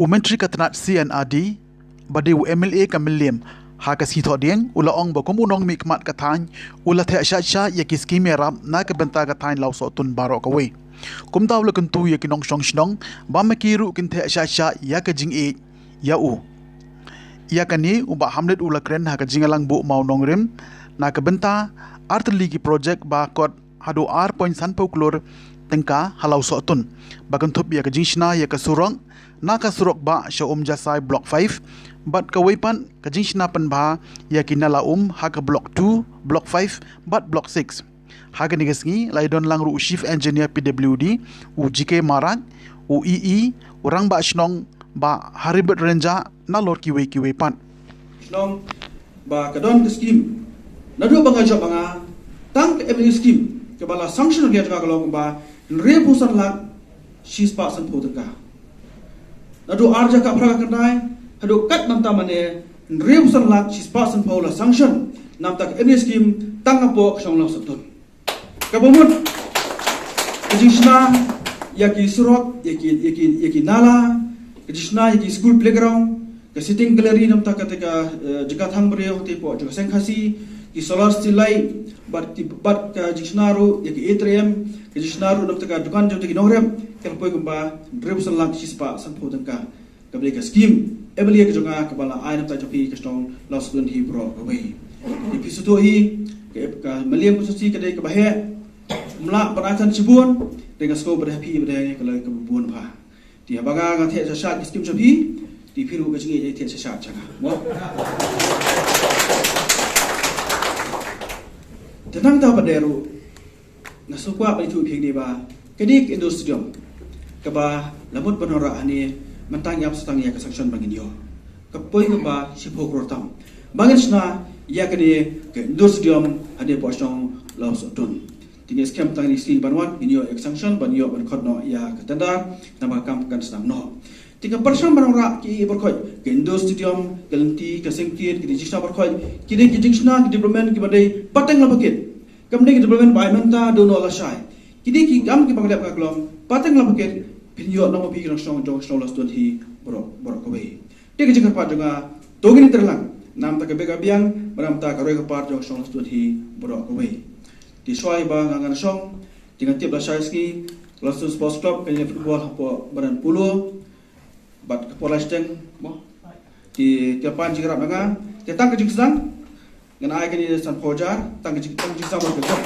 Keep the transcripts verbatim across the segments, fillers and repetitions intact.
U Myntri ka tnat C and R D ba dei u M L A ka Mylliem, ha ka sngi Thohdieng u la ong ba kum u nongmihkhmat ka thaiñ u la theh shah shah ïa ki skim ïarap na ka bynta ka thaiñ Lawsohtun baroh kawei. Kumta u la kyntu ïa ki nongshong shnong ba ma ki ruh kin theh shah shah ïa ka jingïeit ïa u. Ïa kane u Bah Hamlet u la kren ha ka jingïalang buh mawnongrim na ka bynta artylli ki projek ba kot haduh ar point sanphew klur tyngka ha Lawsohtun, ba kynthup ïa ka jingshna ïa ka surok, na ka surok ba sha Umjasai Block five, bad kawei pat ka jingshna pynbha ïa ki nala um ha ka Block two, Block five bad Block six. Ha kane ka sngi la ïadon lang ruh u Chief Engineer P W D, u G K Marak, u E E, u Rangbah Shnong Bah Haribert Rynjah, nalor kiwei kiwei pat. Shnong ba ka don ka skim, naduh ba nga jop ba nga, tang ka M L A skim kaba la sanction ïa ka long ba hynriewphew san lak shispah sanphew tyngka. Naduh ar hajar khatphra khyndai haduh kat mynta mynne, hynriewphew san lak shispah sanphew la sanction namar ka M L A skim tang hapoh ka shnong Lawsohtun. Kaba mut ka jingshna ïa ki surok, ïa ki, ïa ki, ïa ki nala, ka jingshna ïa ki school playground, ka sitting gallery namar kata ka, eh, jaka thang briew te hapoh jaka seng Khasi, ki solar street light, bad ki, bad ka jingshna ruh ïa ki atrium, ka jingshna ruh namar ka dukan jong ki nongrep, ka la poi kumba hynriewphew san lak shispah sanphew tyngka. Kaba dei ka skim M L A ka jong nga kaba la ai namar jong phi ka shnong Lawsohtun hi baroh kawei. Ïa phi sngewthuh hi, ka, ka Mylliem constituency ka dei kaba heh, ym lah ban ai than shibun, te nga sngew ba dei ha phi ba dei ka la kaba bun bha. Te haba nga, nga theh shah shah ki skim jong phi, te phi ruh ka jingïeit theh shah shah jong nga, mo? Te nangta pat de ruh, nga sngewkwah ban ïathuh ïa phi hangne ba ka dei ka indoor stadium kaba la mut ban wanrah hangne, mynta ngi ap sa tang ïa ka sanction ba ngin ïoh, ka poi kumba shiphew klur tam ba ngin shna ïa kane ka indoor stadium hangne hapoh shnong Lawsohtun. Te ngi skhem tang ïa ki sngi ban wan ngin ïoh ïa ka sanction ban ïoh ban khot noh ïa ka tender, namar ka kam kan sdang noh. Te ka pyrshang ban wanrah ki, baroh khoit, ka indoor stadium, ka lynti, ka seng kit, ka jingshna baroh khoit, ki dei ki jingshna, ki development kiba dei pateng la pakit. Kam dei ki development ba ai mynta, duh noh lashai. Ki dei ki kam kiba ngi leh ka long pateng la pakit, phin ïoh noh ma phi ki nongshong jong ka shnong Lawsohtun hi baroh, baroh kawei. Te ka jingkyrpad jong nga, to ngin ïatrei lang namar ka beh ka biang, namar ka roi ka par jong ka shnong Lawsohtun hi baroh kawei. Te shuwa ba nga, ngan shong, te nga tip lashai sngi Lawsohtun Sports Club kan ïaleh football hapoh Madan Polo. Bad ka por la shiteng, mo? Te, te pan jingïarap na nga. Te tang ka jingsdang, ngan ai kane sanphew hajar, tang ka jing, tang ka jingsdang bad ka jop.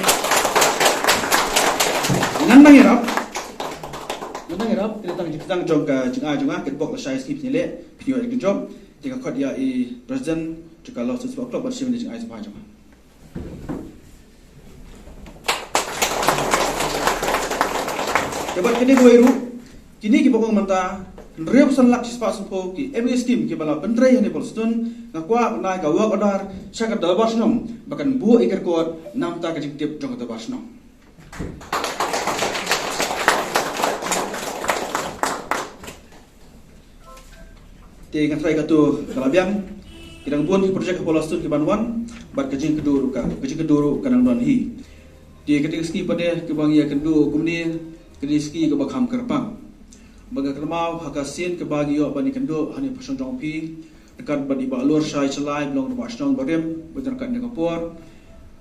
Ngan nang ïarap. Ngan nang ïarap, te tang ka jingsdang jong ka jingai jong nga, ka bok lashai sngi phin ïaleh, phin ïoh ïa ka jop. Te nga khot ïa i president jong ka Lawsohtun Sports Club ban shim ïa ka jingai sngewbha jong nga. Te bad kine kiwei ruh, kine kiba ong mynta, hynriewphew san lak shispah sanphew ki M L A scheme kiba la pyntrei hangne hapoh Lawsohtun, nga kwah ban ai ka work order sha ka dorbar shnong ba kan buh ïa ka record namar ka jingtip jong ka dorbar shnong. Te nga tharai katto ka la biang. Ki dang bun ki projek hapoh Lawsohtun ki ban wan, bad ka jingkynduh ruh ka, ka jingkynduh ruh ka dang don hi. Te kata ka sngi pat de kaba ngi ïakynduh kumne, ka dei ka sngi kaba kham kyrpang. Bad nga kynmaw ha ka sien kaba ngi ïoh ban ïakynduh hangne ha pyrshang jong phi, ryngkat bad i Bah Lurshai Shylla, i ba long rangbah shnong barim, bad ryngkat na ka por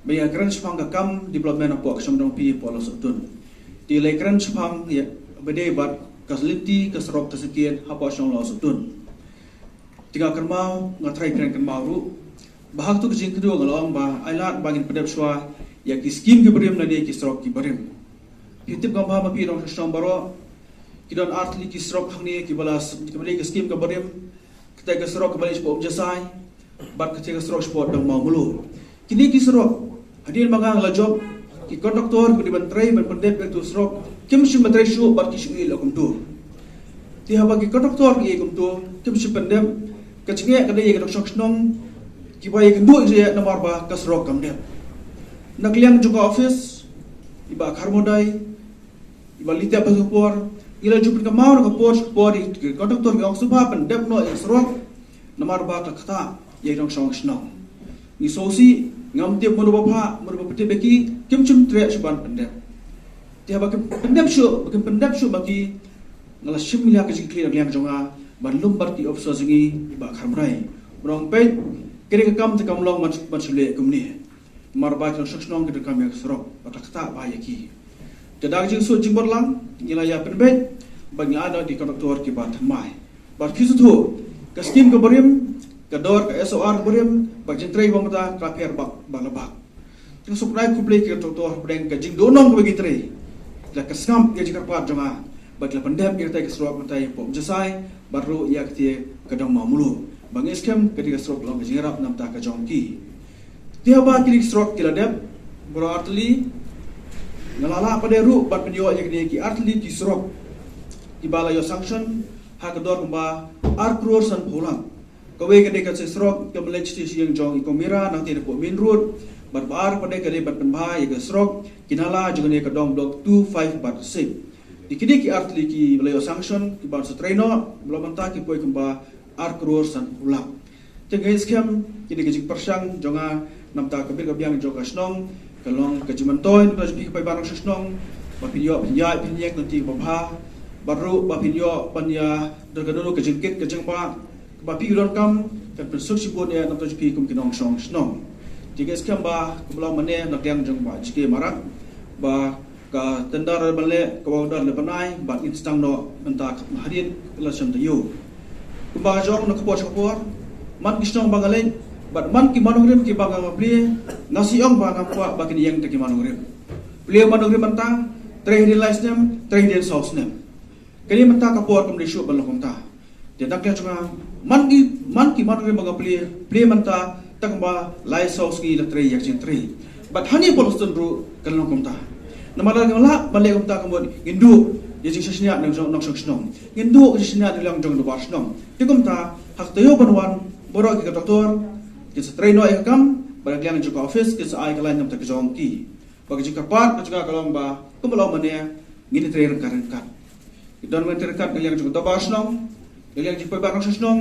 ba ïakren shaphang ka kam development hapoh ka shnong jong phi hapoh Lawsohtun. Te la ïakren shaphang ïa ba dei bad ka lynti ka surok ka seng kit hapoh shnong Lawsohtun. Te nga kynmaw, nga tharai phi kynmaw ruh ba ha kato ka jingkynduh nga la ong ba ai lad ba ngin pyndep shuwa ïa ki scheme ki barim lane ki surok ki barim. Phi tip kumba ma phi nongshong shnong baroh, ki don artylli ki surok hangne kiba la, kiba dei ka scheme ka barim. Kata ka surok kaba leit shapoh Umjasai, bad kata ka surok shapoh Dong Mawmluh. Kine ki surok, hadien ba nga la jop, ki contractor kiba dei ban trei ban pyndep ïa kato ka surok kim shym trei shuh bad ki shu ïeh la kumto. Te haba ki contractor ki ïeh kumto, kim shym pyndep, ka jingeh ka dei ïa ki nongshong shnong kiba ïakynduh ïa namar ba ka surok kam dep. Na ka liang jong ka office, i Bah Kharmodai, i Bah Litep ha ka por, ngi la ju pynkynmaw na ka por sha ka por, i ki contractor ki ong sngewbha pyndep noh ïa ka surok namar ba ka ktah ïa ki nongshong shnong. Ngi sngewsih, ngam tip mano ba phah, mano ba pyntip ïa ki, kim shym treh shuh ban pyndep. Te haba kim pyndep shuh, ba kim pyndep shuh ma ki, nga la shim ïa ka jingkylli na ka liang jong nga, ban lum bad ki officer jong ngi i Bah Kharmrai. Ba ong peit, kane ka kam te kam long ban, ban shu leh kumne. Namar ba ki nongshong shnong ki donkam ïa ka surok, bad la ktah bha ïa ki. Te da ka jingsuk jingbor lang, ngi la ïa pynbeit, bad ngi la ai noh ïa ki contractor kiba thymmai. Bad phi sngewthuh, ka skim kaba rim, ka dor ka S O R kaba rim, bad jingtrei ba mynta ka la pher bak, bak la bak. Te nga sngewkhublei ïa ki contractor hapdeng ka jingduhnong kaba ki trei. Ki la kyrsngap ïa ka jingkyrpad jong nga, bad ki la pyndep ïa katei ka surok mynta hapoh Mjasai, bad ruh ïa katei ka dong Mawmluh. Ba ngi skhem katei ka surok long ka jingïarap na bynta ka jong ki. Te haba kine ki surok ki la dep baroh artylli, nga la lah pat ruh ban pynïoh ïa kine ki artylli ki surok kiba la ïoh sanction ha ka dor kumba ar klur sanphew lak. Kawei ka dei ka surok kaba leit sha ïing jong i Kong Mira nangtei napoh main road. Bad ba ar pat ka dei ban pynbha ïa ka surok ki nala jong kane ka dong Block two, five bad six. Te kine ki artylli kiba la ïoh sanction kiban sa trei noh, ba la mynta ki poi kumba ar klur sanphew lak. Te nga ngeit skhem kine ki jingpyrshang jong nga na bynta ka bit ka biang jong ka shnong ka long ka jingmyntoi na bynta jong phi ki paidbah nongshong shnong, ba phin ïoh phin ïaid phin ïeng lynti kaba bha, bad ruh ba phin ïoh ban ïa don kano kano ka jingkit ka jingbah kaba phi donkam, kan pynsuk shibun ïa na bynta jong phi kum ki nongshong shnong. Te nga ngeit skhem ba kumba long mynne na ka liang jong Bah G K Marak, ba ka tender ban leh, ka order leh ban ai, bad ngin sdang noh mynta ka hadien la shem taïew. Kumba ka jong na ka por sha ka por, man ki shnong ba nga leit, bad man ki man nongrim kiba nga plie, nga shu ong ba ngam kwah ba kin ïeng da ki man nongrim. Plie man nongrim mynta, trei hadien lai snem, trei hadien saw snem. Kane mynta ka por kam dei shuh ban long kumta. Te na ka liang jong nga, man ki, man ki man nongrim ba nga plie, plie mynta, tang ba lai saw sngi la trei ïa ka jingtrei. Bad hangne ha Palmerston ruh kan long kumta. Namar lada ngim lah ban leh kumta ka mut ngin duh ïa ka jingshaniah na ka jong nongshong shnong. Ngin duh ka jingshaniah na ka liang jong u dorbar shnong. Te kumta, ha ka taïew ban wan, baroh ki contractor kin sa trei noh ïa ka kam, bad na ka liang jong ka office kin sa ai ka line na bynta ka jong ki. Bad ka jingkyrpad ka jong nga ka long ba, kumba long mynne, ngin ïatrei ryngkat ryngkat. Ki don ban trei ryngkat na ka liang jong ka dorbar shnong, na ka liang jong ki paidbah nongshong shnong,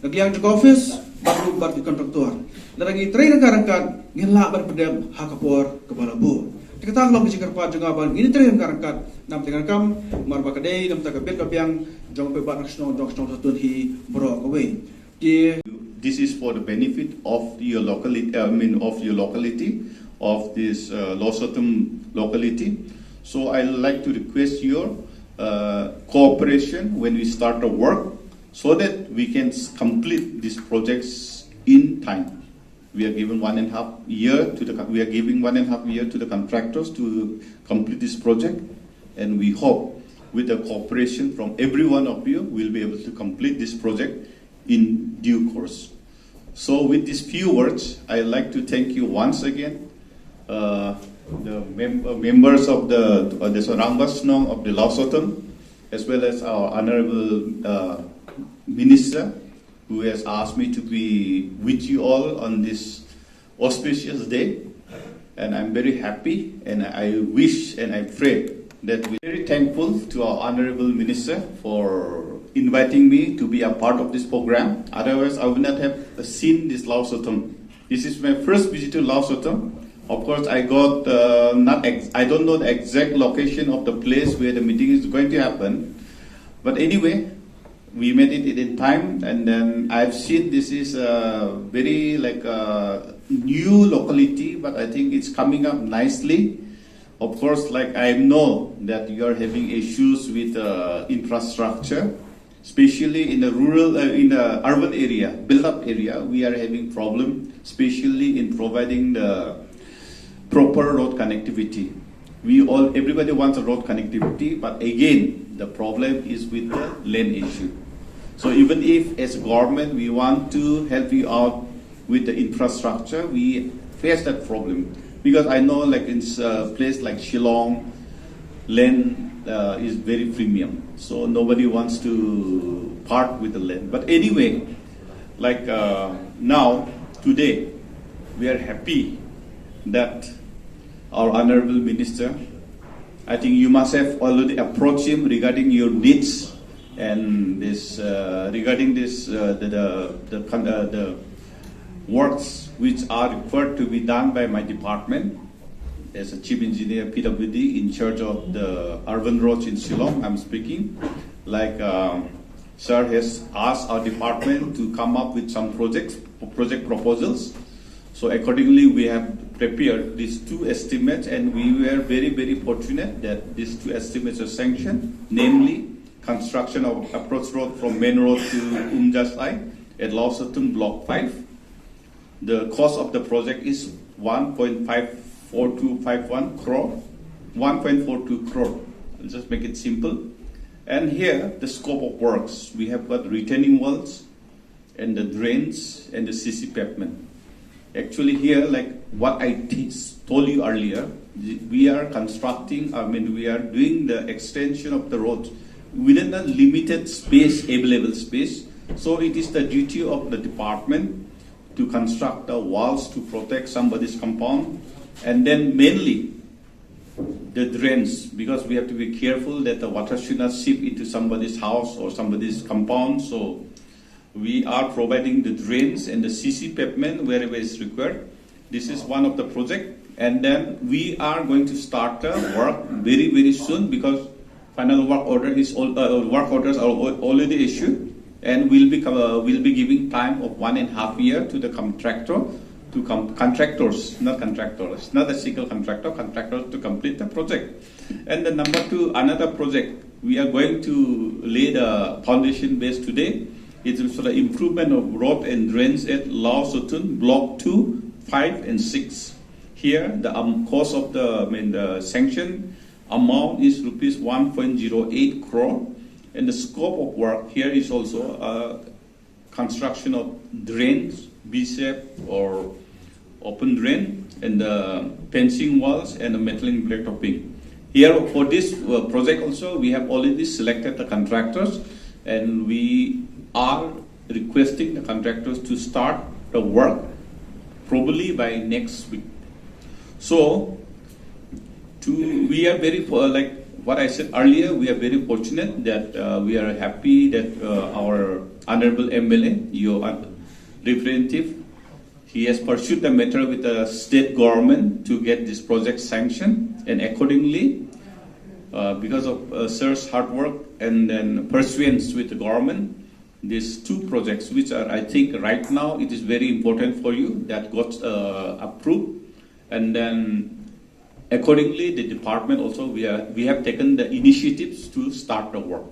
na ka liang jong ka office, bad ruh bad ki contractor. Lada ngi trei ryngkat ryngkat, ngin lah ban pyndep ha ka por kaba la buh. Te kata ka long ka jingkyrpad jong nga ba ngin trei ryngkat ryngkat na bynta ka kam, namar ba ka dei na bynta ka bit ka biang jong ki paidbah nongshong shnong, jong ka shnong Satun hi baroh kawei. Ki This is for the benefit of your locality, I mean, of your locality, of this uh, Lawsotum locality. So I like to request your uh, cooperation when we start the work, so that we can s- complete these projects in time. We are given one and a half year to the con- we are giving one and a half year to the contractors to complete this project, and we hope with the cooperation from every one of you, we'll be able to complete this project in due course. So, with these few words, I'd like to thank you once again, uh, the mem- uh, members of the uh, this Rangbah Shnong of the Lawsotum, as well as our honorable uh, minister, who has asked me to be with you all on this auspicious day. And I'm very happy, and I wish and I pray that we're very thankful to our honorable minister for inviting me to be a part of this program. Otherwise, I would not have seen this Lawsotum. This is my first visit to Lawsotum. Of course, I got uh, not ex- I don't know the exact location of the place where the meeting is going to happen, but anyway, we made it in time, and then I've seen this is a very like a new locality, but I think it's coming up nicely. Of course, like, I know that you are having issues with uh, infrastructure, especially in the rural, uh, in the urban area, built-up area. We are having problem, especially in providing the proper road connectivity. We all, everybody wants a road connectivity, but again, the problem is with the land issue. So even if as a government we want to help you out with the infrastructure, we face that problem. Because I know, like, in a place like Shillong, land uh, is very premium. So nobody wants to part with the land. But anyway, like uh, now, today, we are happy that our honorable minister, I think you must have already approached him regarding your needs and this uh, regarding this uh, the the the, con- uh, the works which are required to be done by my department as a chief engineer P W D in charge of the urban roads in Shillong. I'm speaking like um, Sir has asked our department to come up with some projects, project proposals. So accordingly, we have prepared these two estimates, and we were very, very fortunate that these two estimates are sanctioned, namely construction of approach road from main road to Umjasai at Lawsotun Block five. The cost of the project is one point five four two five one crore, one point four two crore. I'll just make it simple. And here, the scope of works. We have got retaining walls and the drains and the C C pavement. Actually, here, like what I t- told you earlier, we are constructing, I mean, we are doing the extension of the road within the limited space, available space. So it is the duty of the department to construct the walls to protect somebody's compound, and then mainly the drains, because we have to be careful that the water should not seep into somebody's house or somebody's compound. So we are providing the drains and the C C pavement wherever is required. This is one of the project, and then we are going to start the work very, very soon, because final work order is all, uh, work orders are al- already issued, and we'll be uh, we'll be giving time of one and a half year to the contractor to com- contractors, not contractors, not a single contractor, contractors to complete the project. And the number two, another project, we are going to lay the foundation base today. It is for the improvement of road and drains at Lao Sotun, Block two, five, and six. Here, the um, cost of the, I mean, the sanction amount is rupees one point zero eight crore, and the scope of work here is also uh, construction of drains, B-shape or open drain, and the fencing walls and the metallic blacktopping. Here for this uh, project also, we have already selected the contractors, and we are requesting the contractors to start the work probably by next week. So to we are very for like what I said earlier, we are very fortunate that uh, we are happy that uh, our honorable M L A, your representative, he has pursued the matter with the state government to get this project sanctioned, and accordingly, uh, because of uh, sir's hard work and then pursuance with the government, these two projects, which are, I think, right now it is very important for you, that got uh, approved, and then accordingly, the department also we are we have taken the initiatives to start the work.